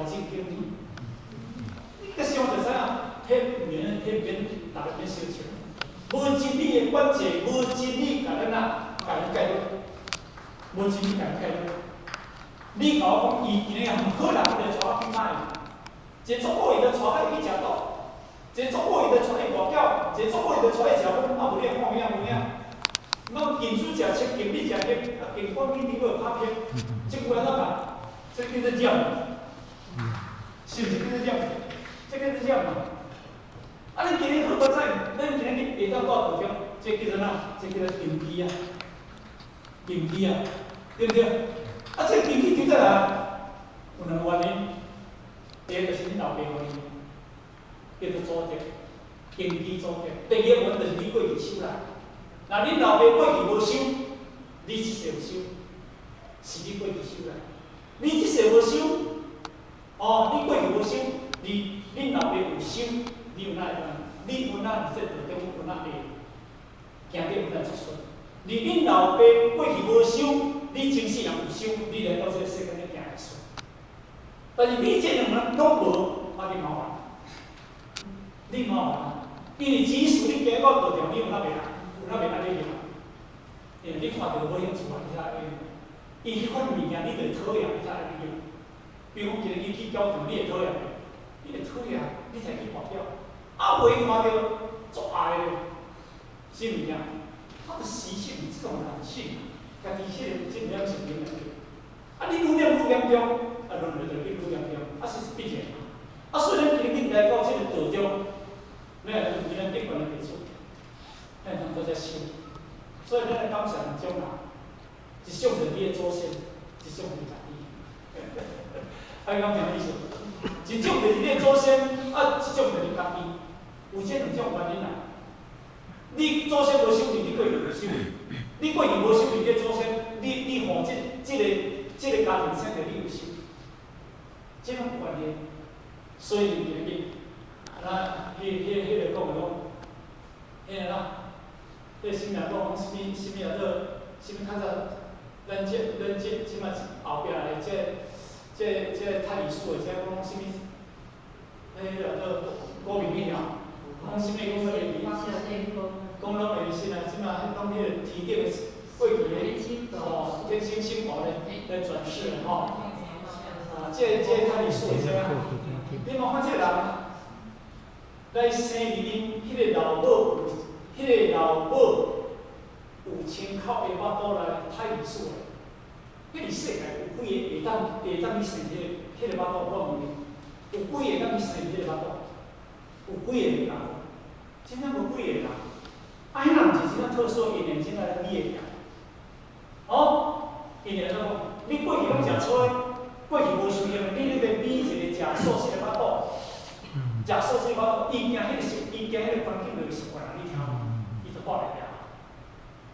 偌正經。你閣想就知影，彼免彼免逐个免相笑。無真理的管制，無真理共咱啊，共咱介入，無真理共咱介入。你共我講，伊今日毋可能會帶我去買，一個做某伊就帶我去食毒，一個做某伊就帶伊跋筊，一個做某伊就帶伊食薰，啊無你看影無影？咱金主食清，金你食黑，啊金管一定會拍偏，這句按怎講？這叫做染，是毋是叫做染？這叫做染嘛？啊！恁今日好彩，咱今日會當住道中，這叫做哪？這叫做根基啊，根基啊，對毋對？啊，這個根基佇佗來？有兩個原因，第一就是恁老爸予你，叫做祖籍，根基祖籍。第二個原因就是你過去修來。若恁老爸過去無修，你這世有修，是你過去修來。你這世無修，哦，你過去無修，你恁老爸有修，你有哪會？你有哪佇這道中有哪會行得有哪出順？你恁老爸過去無修，你前世人有修，你來到這個世間咧行會順。但是你這兩個人攏無，啊你麻煩，你麻煩啊！因為即使你行到道場，你有哪袂來？有哪袂按呢行？因為你看著無興趣啊，你才愛伊彼款物件，你就會討厭，你才愛去用。比如講，今日你去教堂，你會討厭袂？你會討厭，你才去跋筊。啊，袂看著足愛的，啥物件？他的習性，這種懶性，家己彼個這點是嚴重。啊，你愈念愈嚴重，啊，輪迴就愈愈嚴重，啊，是必然。啊，所以咱今日來到這個道中，咱會當咱德觀的基礎，咱會當閣再修。所以咱來感謝兩種人，一種就是你的祖先，一種就是家己。啊，你講啥意思？一種就是你的祖先，啊，一種就是你家己。有這兩種原因啊。你祖先無修，你過去有修；你過去無修，你的祖先，你予這個家庭生著你有修，這種關係。所以今日，啊，彼個講的講，彼個啦，彼個什物講啥物啥物叫做啥物較早，咱這這馬後壁的這太理數的這講啥物？彼個叫做郭明義啊，講啥物講啥物？講攏會信啊，這馬彼講彼個天頂的過去的哦，天星星寶咧來轉世吼。啊，這太理數的這啊，你嘛看這個人，來生佇恁彼個老母有，彼個老母有親口的腹肚來太理數的，彼個世界有幾個會當去生彼個腹肚？我問你，有幾個會當去生彼個腹肚？有幾個人？真正無幾個人。啊，彼若毋是真正特殊因緣，真正你會牢。哦，因為按怎講？你過去攏食草的，過去無修行的，你咧欲比一個食素食的腹肚，食素食的腹肚，伊驚彼個習，伊驚彼個環境就會習慣啊，你聽無？伊就掛袂牢。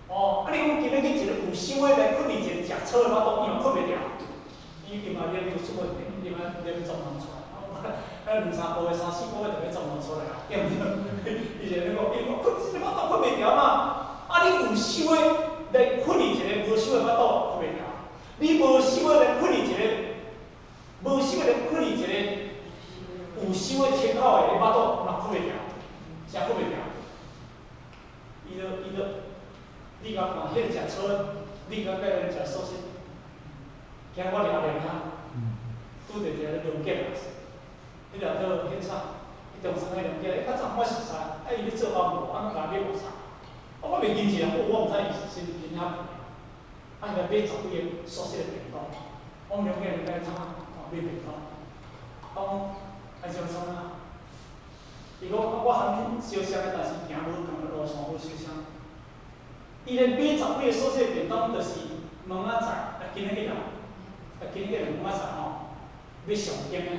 哦，啊，你講今日去一個有修的來困佇一個食草的腹肚，伊嘛困袂牢。伊伊嘛連出問題，伊嘛連狀況出來。啊，兩三個月、三四個月就欲狀況出來啊，對毋對？伊就咧講，伊講困這個腹肚困袂牢嘛。啊，你有修的來困佇一個無修的腹肚，困袂牢。你無修的來困佇一個無修的來困佇一個有修的清口的腹肚，嘛困袂牢，誠困袂牢。伊就，你共看，彼個食草的，你共佮人食素食，今日我掠掠遐，拄著一個龍檢啊，彼個叫彼啥？彼中山彼龍檢，較早我熟似，啊伊咧做按摩，啊共伊買五茶，啊我袂記一下，我毋知伊是先因遐，啊伊來買十幾個素食的便當，我們龍檢該創啊，買便當，啊我愛怎創啊？伊講啊，我含恁相像的，但是行無仝的路線無相像。伊連買十幾個素食便當，就是明仔載，啊今仔日啦，啊今日明仔載吼，欲上經的。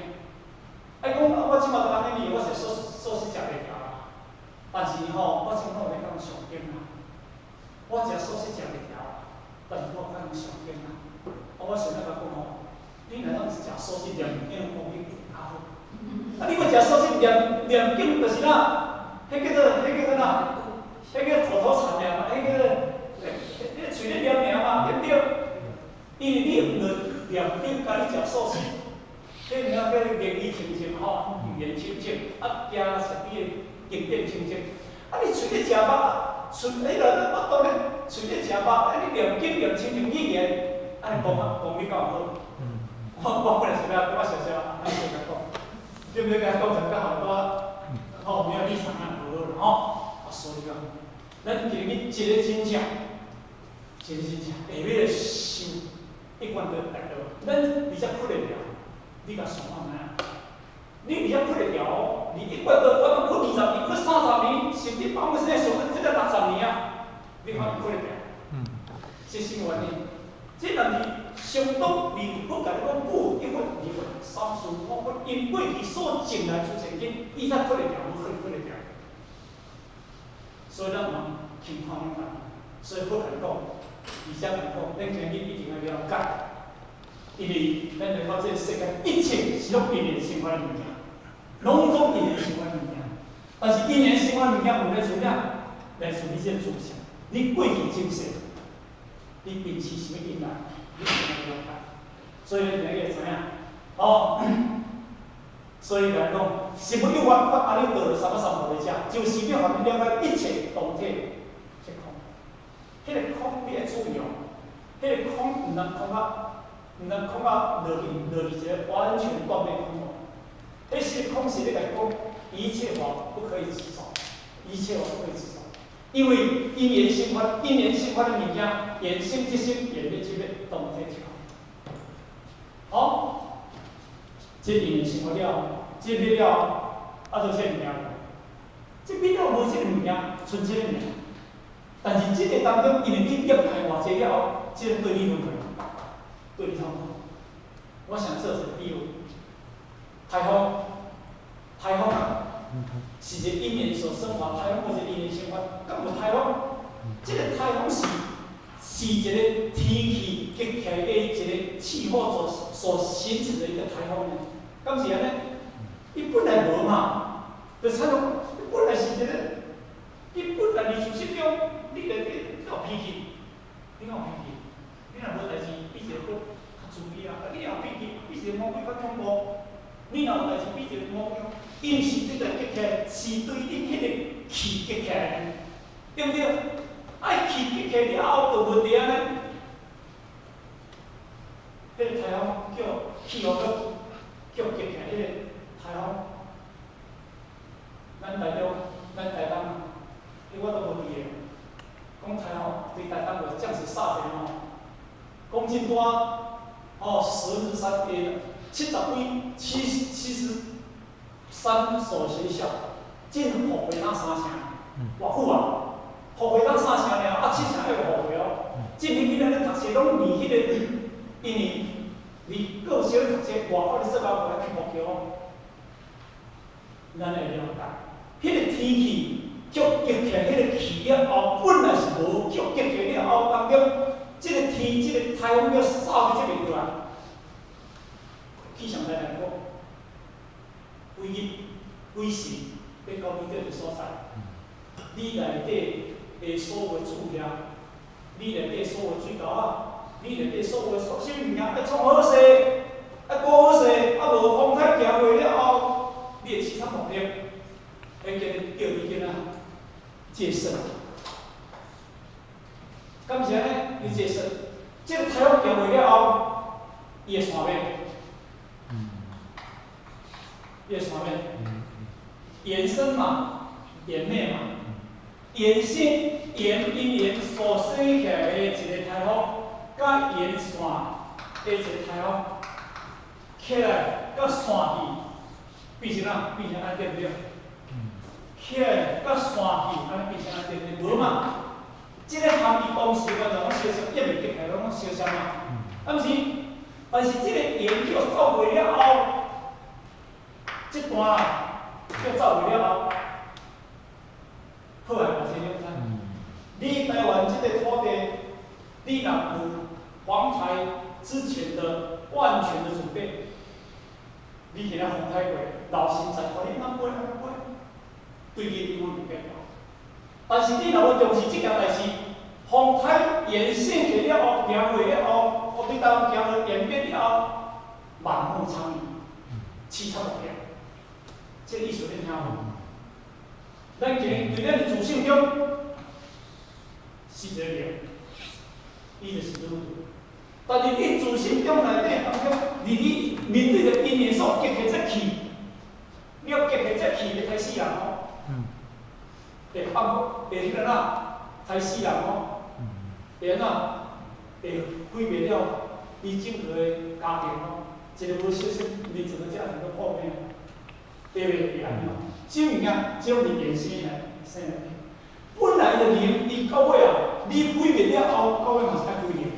啊伊講啊，我這馬都按呢，我是素食食袂牢啦。但是吼，我這馬有咧講上經啦。我食素食食袂牢，但是我較能上經啦。啊，我想欲共講吼，你若當食素食念經講比較好。啊，你欲食素食念念經，就是哪？彼叫做彼叫做哪？彼叫口頭禪爾嘛，彼叫做彼喙咧念爾嘛，對毋對？因為你用著念經共你食素食，彼物仔叫做言語清淨吼，語言清淨，啊，行什物的經典清淨。啊，你喙咧食肉，喙彼個我當咧喙咧食肉，啊，你念經念清淨語言，按呢講啊，講你敢有好？我本來是欲我常常按呢共講，對毋對？共講成較好我吼，沒有立場啊，無好啦吼。啊，所以講，咱今日一个真正，一个真正下尾來修一貫的達到，咱而且窟會牢，你共想看覓啊？你而且窟會牢，你一貫道我講窟20年、窟30年，甚至包括現在上這個60年啊，你看伊窟會牢？這什麼原因？這若是相當離佛共你講不一佛二佛三四五佛，𪜶過去所種來出現因，伊才窟會牢，無可能窟會牢。所以咱嘛輕看咱家己，所以佛共你講，而且共你講，咱今日一定愛了解，因為咱來看這個世間一切是攏因緣生發的物件，攏總因緣生發的物件。但是因緣生發的物件問題出啥？來自你這個自性，你過去前世，你秉持啥物因來，你一定愛了解。所以咱今日會知影，哦，所以來講，是無有法法阿耨多羅三藐三菩提者，就是欲予你了解一切當體即空。彼個空你愛注意哦，彼個空毋通空啊，毋通空啊落去落去一個完全斷滅空哦。彼是空是咧共講，一切法不可以執著，一切法不可以執著，因為因緣生發，因緣生發的物件，緣生即生，緣滅即滅，當體即空。好，這因緣生發了，這滅了，啊，就這物件，這滅了無這個物件，賰這個爾。但是這個當中，因為你業開偌濟了後，這個對你有對你痛苦。我想做一個比喻，颱風，颱風啊，是一個因緣所生發，颱風無一個因緣生發，敢有颱風？這個颱風是一個天氣激起來的一個氣候所形成的一個颱風呢？敢是按呢？伊本來無嘛，就產生，伊本來是一個，伊本來佇事實中，你來你有脾氣，你有脾氣，你若無代誌，比一個閣較慈悲啊！你若有脾氣，比一個魔鬼較恐怖。你若有代誌，比一個魔鬼，伊毋是這個激起來，是對你彼個氣激起來，對毋對？愛氣激起來了後，就問題按呢？彼個颱風叫氣候閣叫激起來，彼個颱風，咱台中、咱台東，彼我都無佇的。講颱風對台東有降水煞濟吼，講真大，哦，10日3夜，70幾73所學校進雨過當三成，偌久啊？雨過當三成爾，啊七成還袂雨過哦。這邊囡仔咧讀冊攏離彼個，因為離高小咧讀冊，外口咧做工課來去木橋。咱會了解，彼個天氣叫激起來，彼個氣了後，本來是無叫激起來了後當中，這個天，這個颱風叫掃佇這邊過來。氣象台來講，幾日幾時欲到你這個所在，你內底的所有樹葉，你內底所有水溝仔，你內底所有啥物物件，愛創好勢，愛顧好勢，啊無風颱行過了後，你會凄慘無敵，彼叫叫你囡仔戒慎。敢是按呢？你戒慎，這個颱風行過了後，伊會散滅。伊會散滅。緣生嘛，緣滅嘛，緣生緣因緣所生起來的一個颱風，佮緣散的一個颱風，起來佮散去，變成啥？變成按呢對毋對？起來佮散去，按呢變成按呢對毋對？無嘛？這個含義當時完全攏相像，也未激起來，攏相像嘛。啊，毋是，但是這個緣叫走過了後，這段叫走過了後，破壞偌濟你知？你台灣這個土地，你若有防颱之前的萬全的準備，你今仔風颱過，老神在，予你按過按過，對你永遠袂變化。但是你若無重視這件代誌，風颱延伸起了後，行過了後，對台灣行過演變了後，滿目瘡痍。凄慘無比。這個意思你聽無？咱今日佇咱的自性中是一個靈，伊就是如。但是你自性中內底當中，佇你面對著因緣所激起這氣，你要激起這氣會刣死人哦。會放會彼個哪刣死人哦。會按怎？會毀滅了伊整個的家庭哦。一個無小心，連整個家庭都破滅。對袂？會按怎？這物件，這攏是現生來生來。本來的靈，伊到尾啊，你毀滅了後，到尾嘛是愛歸零，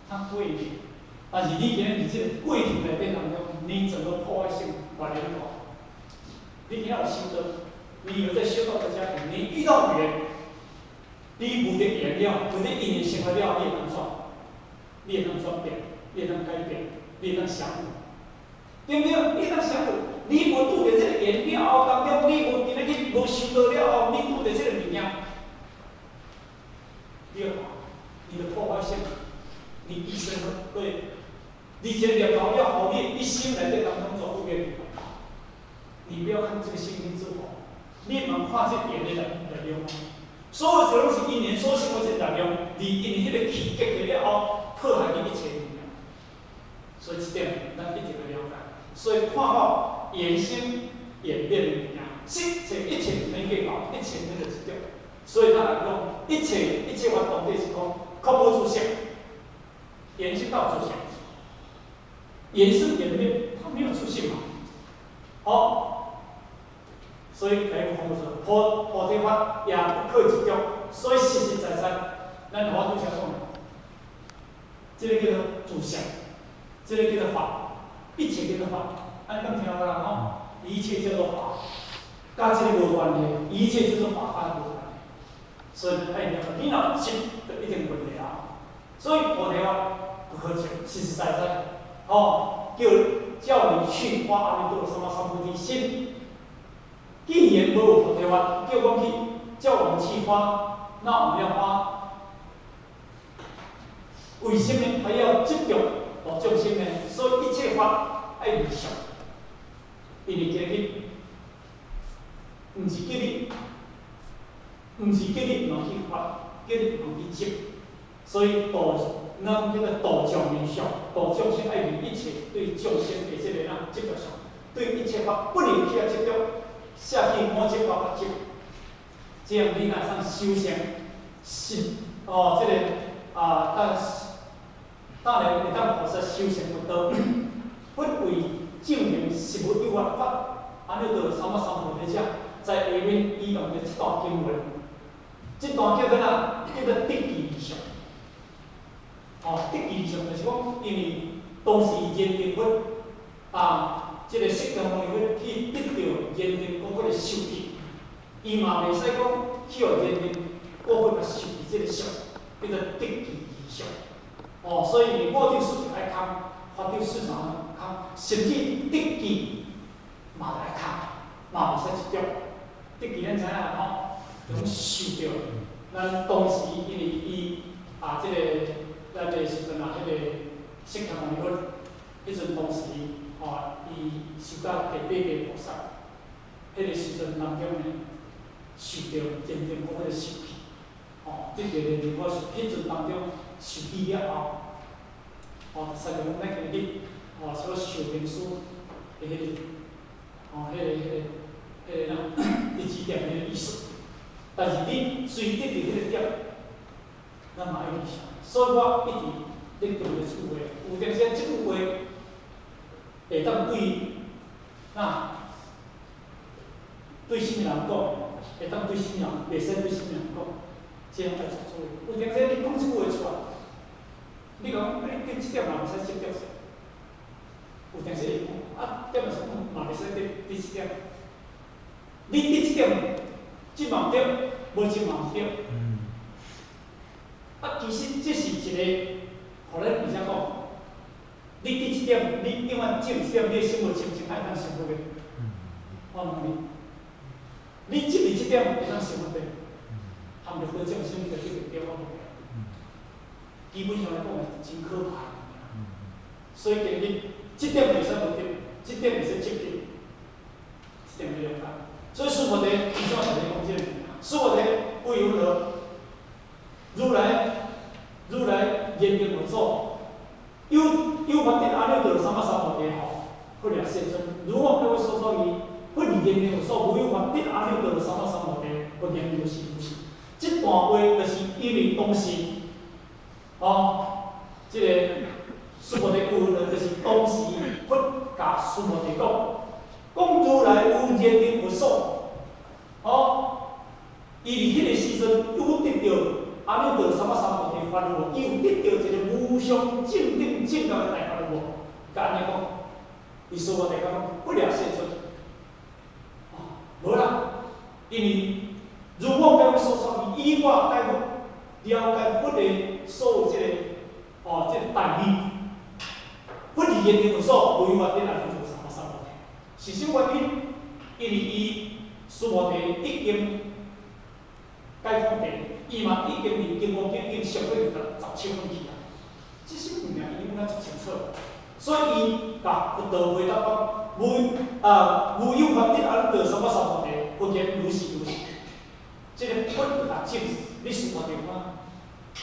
較歸零。但是你今日佇這個過程內底當中，你整個破壞性偌嚴重。你今仔有修道，你有在修道的家庭，你遇到緣，你無得緣了，無得因緣生活了，你會當怎？你會當轉變，你會當改變，你會當降服，對毋對？你會當降服。你無拄著這個緣了後當中，你無今日去無修道了後，你拄著這個物件，你看，你的破壞性，你一生對，你這個念頭了，予你一生內底當中做不變。你不要看這個星星之火，你毋通看這緣的力量。所有這攏是因緣所生的這力量，佇因為彼個氣結合了後，破壞你一切物件。所以這點咱一定要了解。所以看到緣生緣滅的物件，一切一切毋免計較，一切免著執著。所以咱來講，一切一切法當底是講，空無自性，緣生到自性，緣生緣滅，它沒有自性嘛。好，所以來講說，菩提法也不可執著，所以實實在在，咱我拄才講，這個叫做自性，這個叫做法，一切叫做法，按呢敢聽有啦吼？一切叫做法，佮這個無關係，一切叫做法，佮無關係。所以愛念，你若執，就一定問題啊。所以菩提法不可執，實實在在，哦，叫你去發阿耨多羅三藐三菩提心。既然無菩提法，叫阮去，叫我們去發，那我們要發，為什麼還要執著度眾生呢？所以一切法愛離相，因為今日，毋是叫你，毋是叫你毋通去發，叫你毋通去執。所以度，咱叫做度眾離相，度眾生愛離一切對眾生的這個咱執著相，對一切法不能去遐執著，捨去我執我法執，這樣你若通修成是哦，這個啊，當然會當菩薩修成佛道，佛為證明實無有法法，阿耨多羅三藐三菩提者，在下面伊用著這段經文，這段叫做哪？叫做得其二相。哦，得其二相就是講，因為當時燃燈佛啊，這個釋迦牟尼佛去得著燃燈果佛的授記，伊嘛袂使講去予燃燈果佛來授記這個相，叫做得其二相。哦，所以五蘊四相愛空，法蘊四相空，甚至得其嘛愛空，嘛袂使執著。得其咱知影吼，就講受著。咱當時因為伊啊，這個咱的時陣啊，彼個釋迦牟尼佛，彼陣當時吼，伊修到第八地菩薩，彼個時陣當中呢，受著燃燈果的授記，吼，得著燃燈果是彼陣當中受記了後，吼，實際講咱今日吼，所受明師的彼個，吼，彼個哪，佇指點彼個意思。但是你隨得著彼個點，咱嘛愛去想。所以我一直咧講這句話，有當時這句話會當對，那對啥物人講，會當對啥物人，袂使對啥物人講，這樣愛注意。有當時你講這句話出來，你講你對這點嘛袂使執著。有當時會講，啊，點嘛是嘛袂使對對這點。你對這點，這嘛毋對，無這嘛毋對。啊，其實這是一個，予咱而且講，你對這點，你永遠執這點，你的生活清淨愛當成佛的。我問你，你執佇這點會當成佛袂？含著佛眾生，你就得對我無？基本上來講是真可怕的。所以今日這點袂使無對，這點會使積極，這點袂了解。所以須菩提，伊怎會講這個？須菩提，為何如來如來言明佛祖，有有法得阿耨多羅三藐三菩提吼，佛掠世尊，如我各位所說伊，佛離言明佛祖，無有法得阿耨多羅三藐三菩提，佛言如是如是。這段話就是因為當時，哦，這個須菩提有呢，就是當時佛共須菩提講，講如來有言明佛祖，哦，伊佇彼個時陣有得著阿耨多羅三藐三菩提法無？伊有得著一個無上正等正覺的大法無？共按呢講，伊須菩提講，佛掠世尊，哦，無啦，因為如我剛所說，以我解佛了解佛的所有這個哦，這個大義，佛佇言明佛祖，無有法得阿耨多羅三藐三菩提，是啥原因？因為伊須菩提已經解脫地，伊嘛已經佇金剛經已經超過27分去啊！這些物件伊攏足清楚，所以伊共佛陀回答講：無啊，無有法得阿耨多羅三藐三菩提，佛言如是如是。這個佛就共證實，你須菩提看，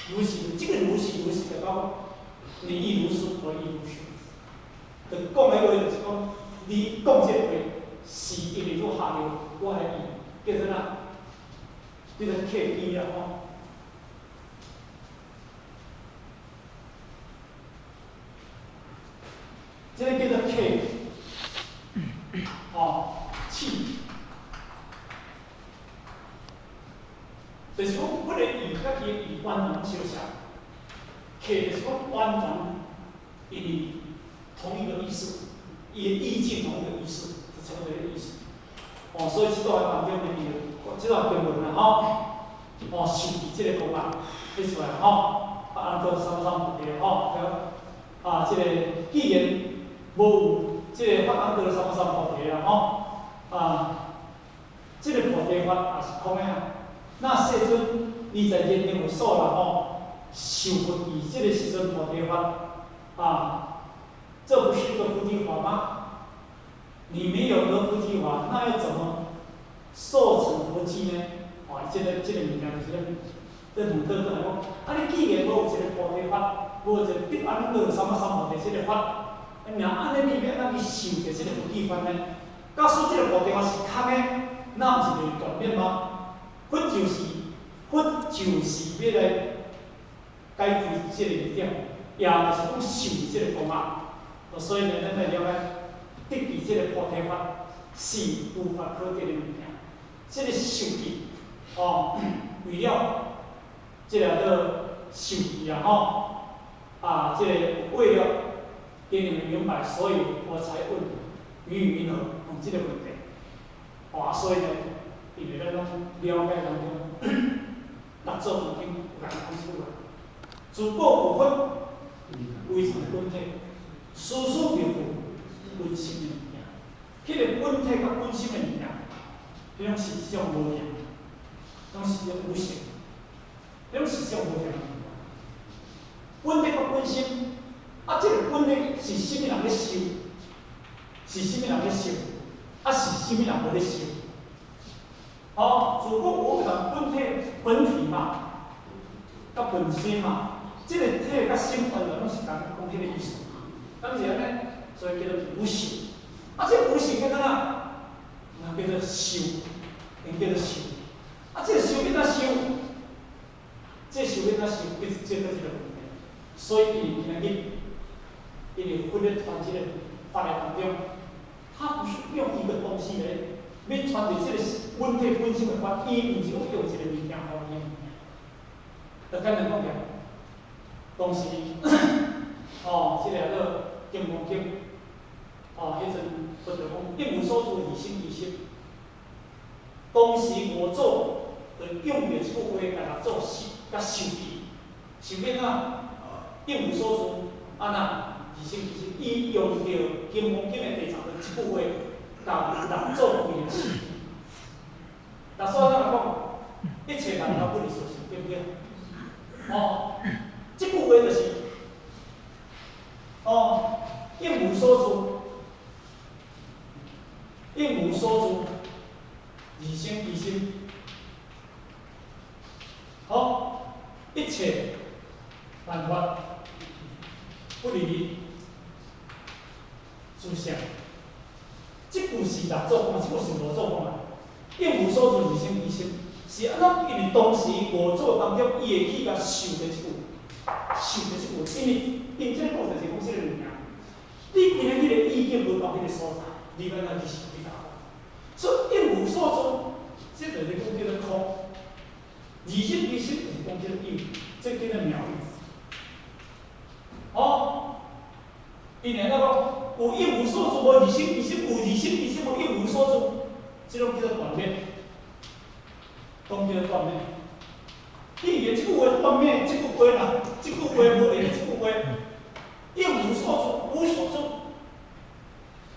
如是，這個如是如是就講，你亦如是，我亦如是。就講的話就是講，你講這個話是因為你下著我的意，叫做哪？叫做契機啊吼。這個叫做契，吼，契，就是講佛的意佮伊的意完全相像，契就是講完全因為同一個意思，伊的意境同一個意思，就差不多這個意思。哦，所以這段當中呢，這段經文啦吼，哦，受記這個功啊，提出來吼，啊，阿耨多羅三藐三菩提吼，對啊，這個既然無有這個發阿耨多羅三藐三菩提啦吼，啊，這個菩提法也是空的啊。那世尊，你在言明佛祖啦吼，受佛記這個時陣菩提法啊，這不是一個菩提法嗎？你沒有得菩提法，那要怎麼受成佛記呢？哦，這個物件就是咧，這問倒轉來講，啊，你既然無有一個菩提法，無一個得阿耨多羅三藐三菩提這個法，若按呢你欲按怎去受著這個佛記法呢？假使這個菩提法是空的，那毋是就斷滅嗎？佛就是佛就是欲來解開這個疑點，也就是講受這個功啊。所以呢，咱愛了解得記這個菩提法是無法可得的物件。這個受記，哦，為了這個叫受記啊吼，啊，這個為了給你們明白，所以我才問於云何問這個問題。哦，所以呢，因為咱攏了解當中，六祖壇經有共講出來，自古有佛唯從本體，事事妙有本心的物件。彼個本體佮本心的物件，彼種是一種無形，攏是一種無形，彼種是一種無形的物件。本體佮本心，啊，這個本體是啥物人咧受？是啥物人咧受？啊，是啥物人無咧受？哦，自古有人本體本體嘛，佮本心嘛，這個體佮心完全攏是共講彼個意思，敢是按呢？所以叫做無受。啊，這個無受叫做哪？那叫做受，𪜶叫做受。啊，這個受欲按怎受？這個受欲按怎受？這個這個問題。所以伊今仔日，因為佛咧傳這個法的當中，他不是用一個東西來欲傳遞這個本體本心的法，伊毋是講用一個物件予伊的物件。就簡單講起來，當時，哦，這個叫做《金剛經》，哦，彼陣佛就講應無所住而生其心。當時五祖就用著這句話共六祖受，共受記，受記哪？應無所住，按怎而生其心？伊用著《金剛經》的第十這句話，共六祖規个受記。那所以咱來講，一切萬法不離所行，對毋對？哦，這句話就是，哦，應無所住，應無所住，而生其心。好，一切萬法不離自相。這句是六祖講，這句是五祖講的。應無所住而生其心，是按怎？因為當時五祖當中，伊會去共受著這句，受著這句，因為因這個故事是講這個物件。你今日彼個意境無到彼個所在，你欲按怎去受去達？所以應無所住，這就是講叫做空。而生其心就是講叫做有，這叫做妙有。哦，因為按怎講？有應無所住，無而生其心；有而生其心，無應無所住，這攏叫做斷滅，攏叫做斷滅。你以為這句話斷滅，這句話啦，這句話無用，這句話應無所住，無所住，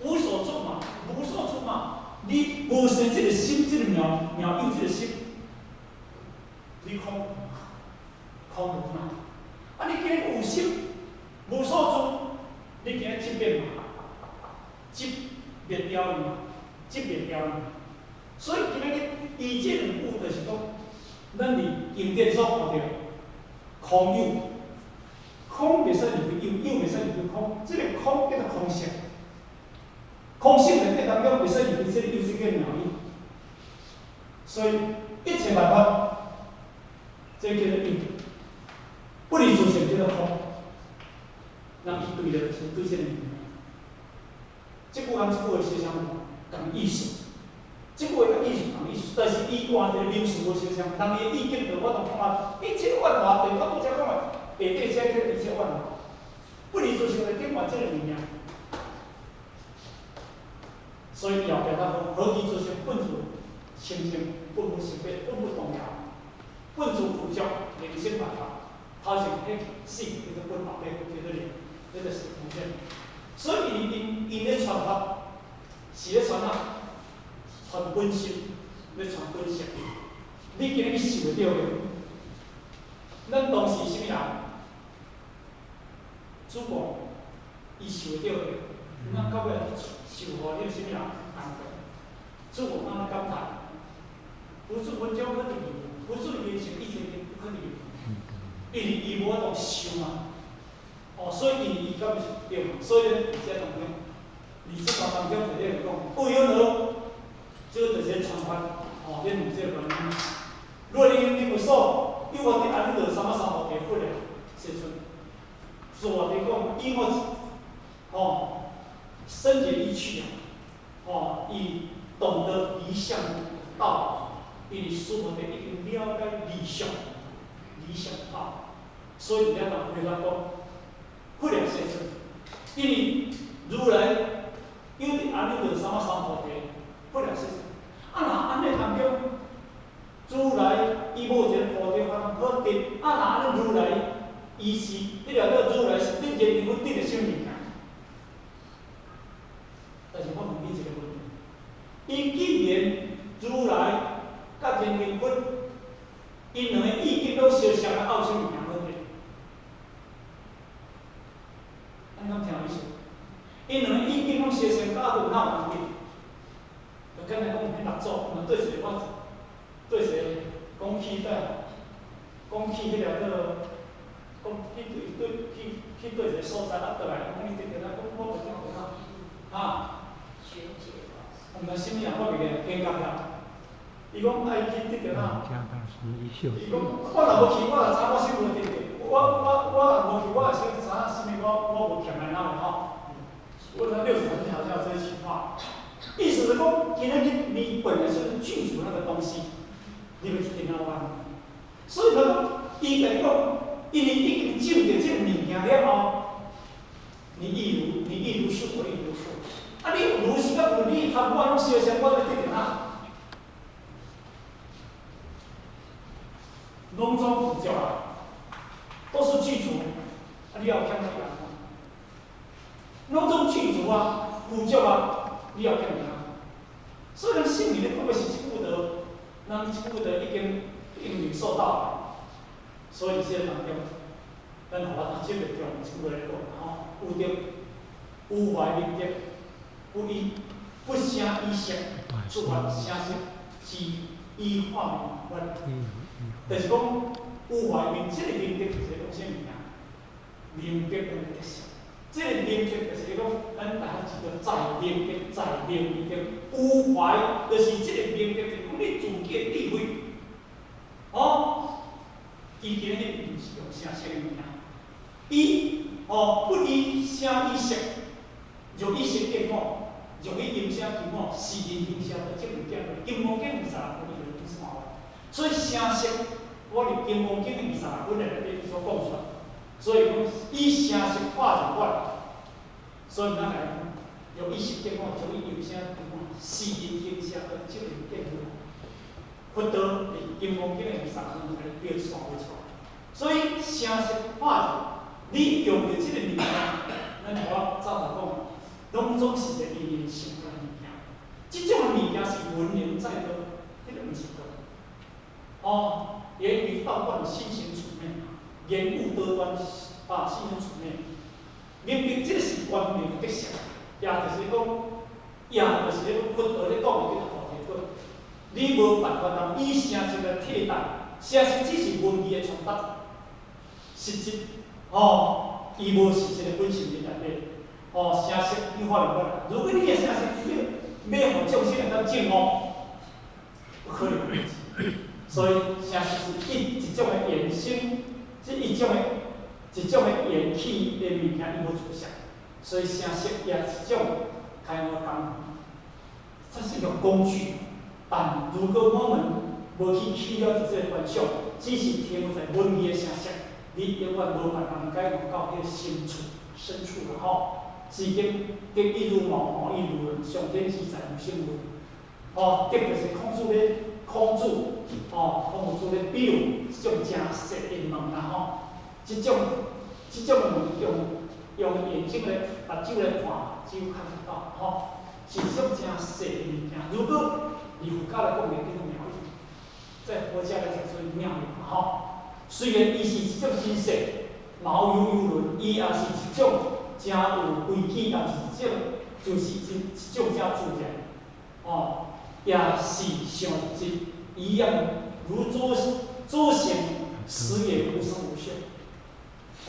無所住嘛，無所住嘛。你無生這個心，這個妙妙有這個心，你空空無嘛？啊，你今日有心，無所住，你今日執滅嘛？執滅掉伊嘛？執滅掉伊。所以今日伊這兩句就是講，咱佇經典所看著空有，空袂使離開有，有袂使離開空，這個空叫做空性，空性內底當中袂使離開這個有這個妙有。所以一切萬法，這叫做有，不離自性叫做空。人伊對的是對這個物件。這句和這句話是啥物？仝意思。這句話佮意思仝意思，但是伊換一個名詞無相像。人伊的意境就我都講啊，一切萬法，對我拄才講的，下底寫叫一切萬法，不離自性內頂換這個物件。所以後壁才講，何其自性本自清淨，本無生滅，本無動搖，本自具足，寧生萬法，頭前彼四叫做本，後壁叫做靈，這就是空性。所以𪜶𪜶𪜶咧傳法，是咧傳啥？傳本心，咧傳本性。你今日去受會著的，咱當時啥物人？子貢，伊受會著的，咱到尾去受予彼個啥物人？安德。子貢按呢感嘆：不住文章可得義，不住言行一切不可得義。因為伊無法度受嘛。哦，所以伊伊敢是對嘛？所以咧，佇這當中，佇這段當中就咧講，為何這個就是傳法，哦，恁有這個原因。如果你你無所，有我佇阿耨多羅三藐三菩提佛了，世尊。所以講，以我，哦，深解意趣啊，哦，伊懂得離相道，因為須菩提已經了解離相，離相道，所以佇遐人回答講，佛了世尊，因為如來有佇阿耨多羅三藐三菩提，佛了世尊。啊，若按呢當中，如來伊無一個菩提法好得，啊，若按呢如來，伊是，彼個叫如來是得見成佛得的啥物件？但是我問你一個問題：伊既然如來佮見成佛，𪜶兩個意境攏相像，還有啥物件好得？咱敢聽有意思？𪜶兩個意境攏相像，到底哪有分別？就敢若講，彼六祖，若對一個我，對一個講起在，講起彼個叫，講去對對去去對一個所在啊，倒來講你得著啊，講我袂得著啊，哈？毋知啥物人，我袂記得，堅覺啦。伊講愛去得著啊，伊講我若無去，我若知我先無得著。我若無去，我會先知影啥物，我無欠來哪會吼？我知六祖好像這句話，意思是講，今日你你本來就是具足那個東西，你欲去聽哪玩？所以他講，伊共你講，因為已經證著這個物件了後，你亦如是，我亦如是。啊，你如是佮無你含我攏相像，我欲得著哪？攏總具足啊，都是具足，啊，你也有欠啥人？攏總具足啊，具足啊，你也有欠啥？所以人心裡咧講的是這句話，人這句話已經已經領受到了，所以這個當中，咱予我這個重這句話來講吼，有德有懷明德，不以不不聲以色出發聲色之以化名法，就是講有懷明這個明德就是講啥物件？明德的特色，這個明德就是講，咱大家知道在明德，在明明德，有懷就是這個明德，就是講你自己的智慧，哦，伊今日毋是用聲色的物件，伊哦不以聲以色，若以色見我，若以音聲求我，是人形聲就證有見過，金剛經26分伊就講三話，所以聲色，我佇金剛經的26分內底所講出來。所以講以聲色化入法，所以咱來講，用以色見我，就以音聲求我，是人形聲就證有見過。佛道佇金剛經的26分來表三話出來，所以聲色化入，你用著這個物件，咱頭仔早就講，攏總是一個因緣生出來的物件。這種物件是文言載道，彼個毋是道。哦，言語道斷，心行處滅。言悟多端，啊，心行處滅。明明這個是觀念的特色，也就是講，也就是咧佛道咧講的這個菩提果。你無辦法通以聲色來替代，聲色只是文字的傳達，實質，哦，伊無實質的本性佇內底。哦，聲色你發現無啦？如果你的聲色欲予眾生會當證悟，不可能。所以聲色是一種的衍生，這一種的緣起的物件，伊無出現。所以聲色也是一種開發工具，這是一個工具。但如果我們無去起了這個觀想，只是停留在文字的聲色，你永遠無辦法解悟到彼個深處、深處啦吼。是經德亦如毛，毛亦如人，上天自在無生有。哦，德就是孔子咧，孔子，哦，孔夫子咧比喻這種誠細的物啦吼，這種物用眼睛來目睭來看，只有看得到吼，是這種誠細的物件。如果以佛教來講，叫做妙有，在佛教來講屬於妙有吼。雖然伊是一種真細，毛有猶倫，伊也是一種誠有規矩，也是一種就是一種誠自然，哦，也是像一樣，如諸諸行，實也無生無滅。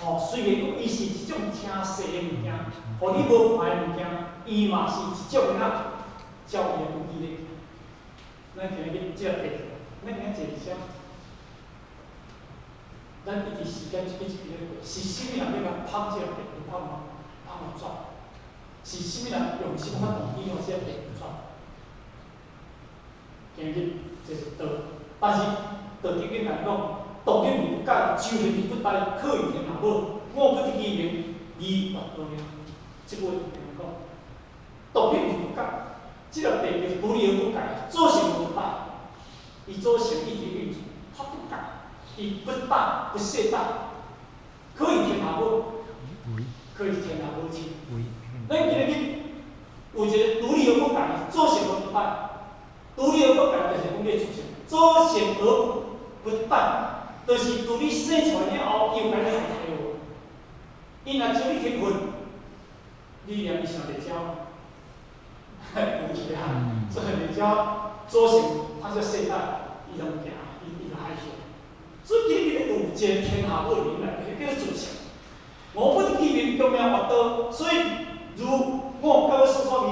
哦，雖然講伊是一種誠細的物件，予你無看的物件，伊嘛是一種啊，照伊的規矩咧行。咱今日這個地，咱今日坐啥？咱一直時間一筆一筆咧過，是啥物人欲共拍這個地球拍無？拍無轉？是啥物人用心發動機予這個地球轉？今日這是道，但是道德經來講，道德而不改，修行而不怠，可以天下母。我不得其名，義絕道了。這句話就是講，道德而不改，這個地球獨立而不改，做成而不怠，伊做成一直運轉，它不改，伊不怠不懈怠，可以天下母，可以天下母親。咱今日有一個獨立而不改，做成而不怠。獨立而不改，就是講你出生，做成而不怠，就是獨你生出來了後，伊有共你害害無？伊若將你天分，你連伊想袂焦，有是啊，所以袂焦做成，他就懈怠，伊就毋行，伊就害去。所以今日有一個天下母人來，叫做自性。我不得其名，強名越道，所以如我甲欲所說明，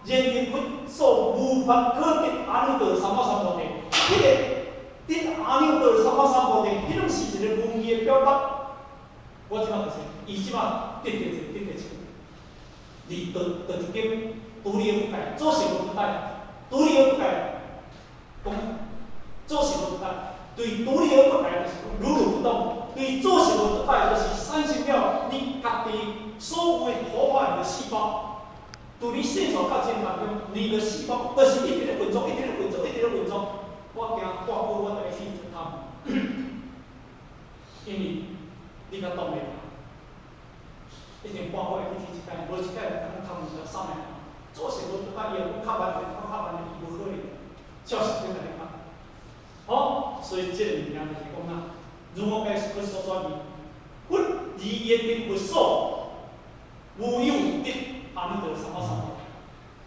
言靈佛所無法可得阿耨多羅三藐三菩提，彼個得阿耨多羅三藐三菩提，彼攏是一個文字的表達。我這擺就是，伊這擺得著一個得著一個，佇道道德經獨立而不改，做成而不怠，獨立而不改，講做成而不怠，對獨立而不改就是講如如不動，對做成而不怠就是三十秒，你家己所有的活化你的細胞，對你生出到這當中，你的細胞就是一直咧運作，一直咧運作，一直咧運作。我驚掛久，我就會去頭，因為你較擋袂牢，一定半個會去剃一擺，無一擺通頭毛就送來。做成而不怠，伊若講較慢咧，講較慢咧，伊無可能，照時間來講。好，所以這個物件就是講啊，如我解佛所說的，佛而言靈佛所無有得阿耨多羅三藐三菩提。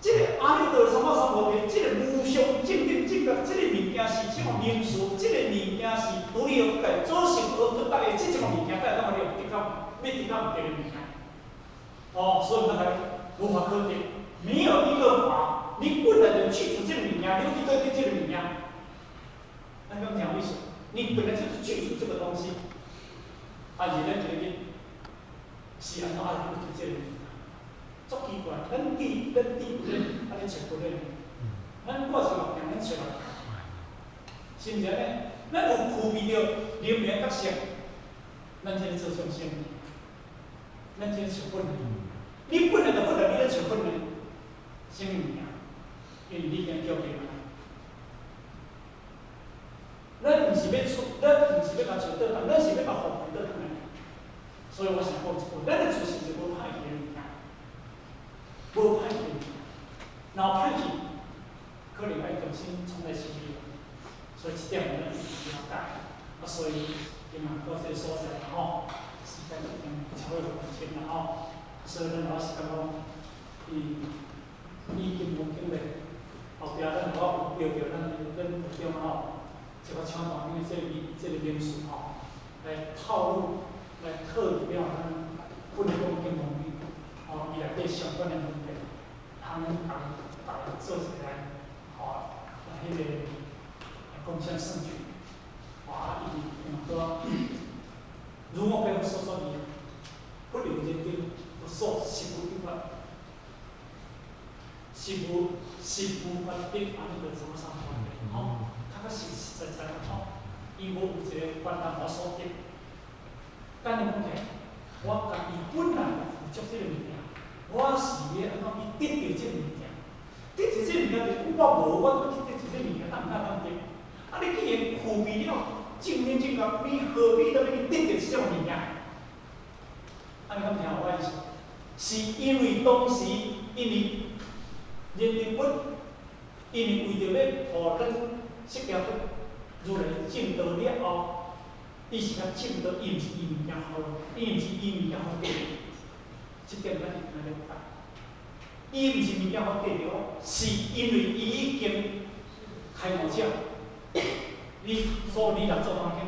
這個阿耨多羅三藐三菩提，這個無上正等正覺，這個物件是什麼名詞？這個物件是獨立而界造成而得到的，這種物件，敢會當予你得到，欲得到毋著的物件。哦，所以咱來無法可得，沒有一個法，你本來就具足這個物件，你欲去佗得這個物件？咱講聽有意思，你本來就是具足這個東西，啊，是咱這個是按怎啊？你這個物件？足奇怪，咱記不咧，啊咧揣不咧，咱掛一目鏡，咱揣目鏡，是毋是按呢？咱有具備著靈明覺性，咱這個做眾生，咱這個揣本來，你本來就本來，你咧揣本來，啥物物件？因為你已經叫別人。咱毋是欲出，咱毋是欲共揣倒來，咱是欲共放倒來。所以我想講一句，咱的自信是無歹去的物件，無歹去的物件，若有歹去，可能愛重新重來修理。所以這點咱一定了解。啊，所以今仔到這個所在吼，時間已經超過6分鐘啦吼。所以咱老是感覺講，伊已經無經歷，後壁咱如果有標著咱咱會中吼，這個請大經的這個名詞吼，來套路，來套入了咱本講經文裡，吼，伊內底相關的問題，通咱逐家做一個來，吼，來彼個來共襄盛舉，啊，伊講，如我變所說的，不留人丁，不說實無一法，實無法得阿耨多羅三藐三菩提，吼，較較實實在在吼，伊無有一個煩惱所得。簡單講起來，我家己本來就具足這個物件，我是欲按怎去得著這個物件？得著這個物件就是我無，我欲去得著這個物件，當毋當得？啊，你既然具備了正念正覺，你何必閣欲去得著這種物件？按呢敢聽有我意思？是因為當時因為認定佛，因為為著欲予咱釋迦佛如來證道了後，伊是較證道，伊毋是伊物件好，伊毋是伊物件好得，這點咱一定愛了解。伊毋是物件好得著，是因為伊已經開悟者。你所以你若做當經，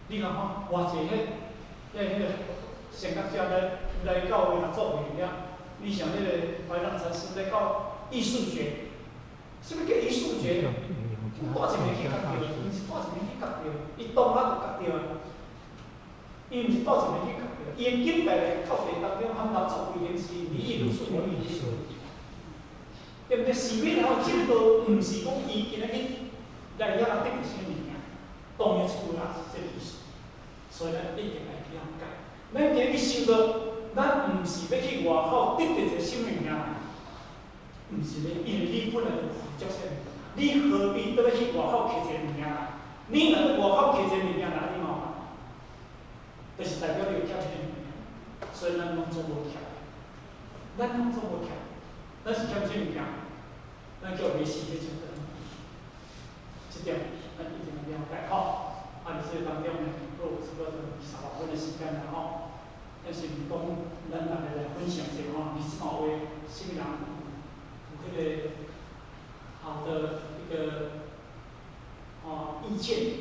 你看看偌濟彼個先覺者來來到六祖會了，你像彼個懷讓禪師來到藝術節，啥物叫藝術節？帶一暝去覺著，毋是帶一暝去覺著，伊當下就覺著啊。伊毋是帶一暝去覺著，伊的境界來到地當中，含六祖規定是你亦如是，我亦如是。對毋對？是欲然後證道，毋是講伊今仔日來遐得著啥物件，當然一句話是這個意思。所以咱一定愛了解。咱今日去修道，咱毋是欲去外口得著一個啥物件，毋是咧，因為你本來就具足這個，你何必閣欲去外口摕一個物件來？你若去外口摕一個物件來，你嘛有，就是代表你有欠這個物件，所以咱攏總無欠，咱攏總無欠，咱是欠啥物件？咱叫迷失彼種的，這點咱一定要了解吼。啊，佇這個當中呢，閣有差不多26分的時間啦吼。但是毋講，咱逐家來分享者吼，你這段話，啥物人有彼個好的一個意見？